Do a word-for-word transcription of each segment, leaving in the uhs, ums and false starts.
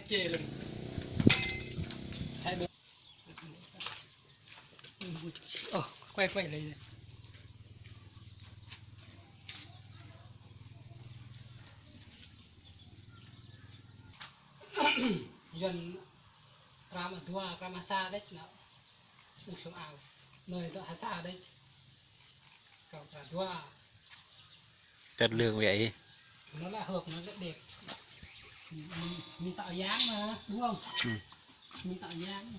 Chê lưng. Thái Bình. Ơ, quay, quay lại đây. Yuan kram dua, kram sa đấy nă. Usum ao. Nơi đó ha sa đấy. Kram dua. Chất lượng vậy. Nó là hợp, nó rất đẹp. Mình, mình tạo dáng mà, đúng không? Ừ. Mình tạo dáng.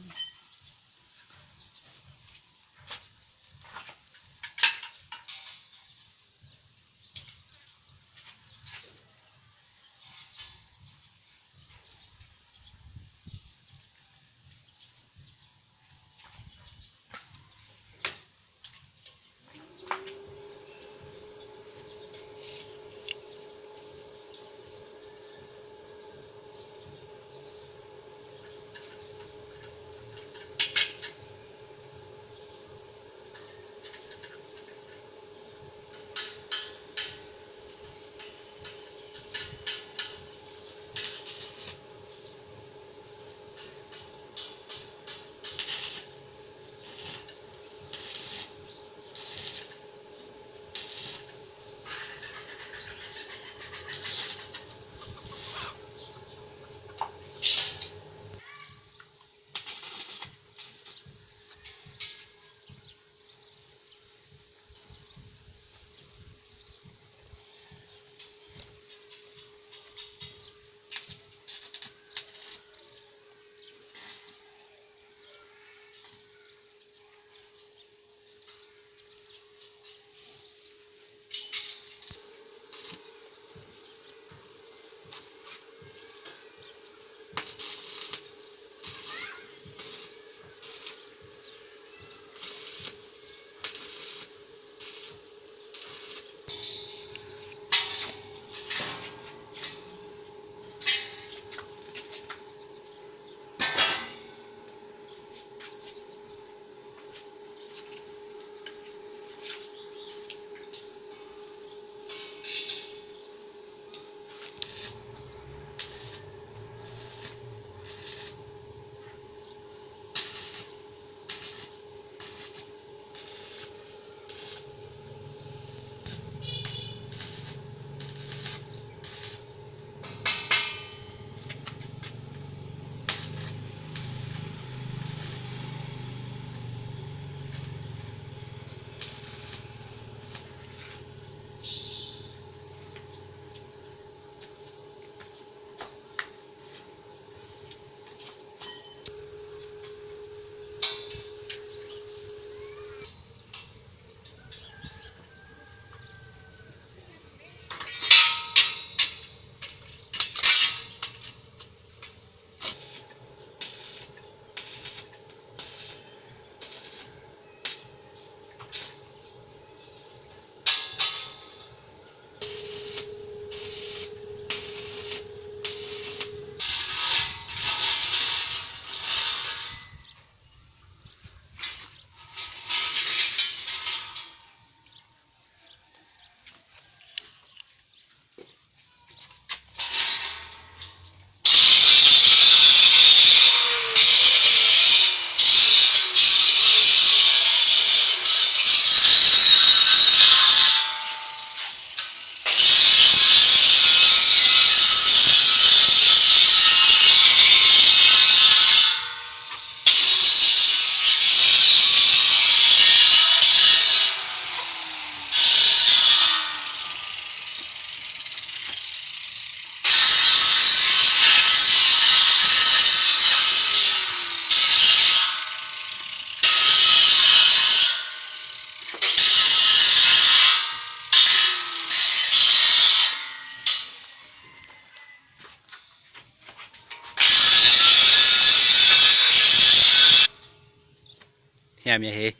Hiam ya hê.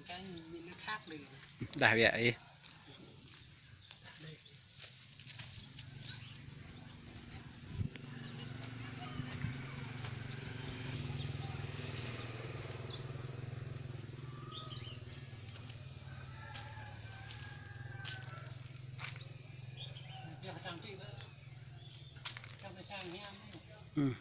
Cái nhìn nó khác đi. Đa vậy. Trang trí đó. Hmm.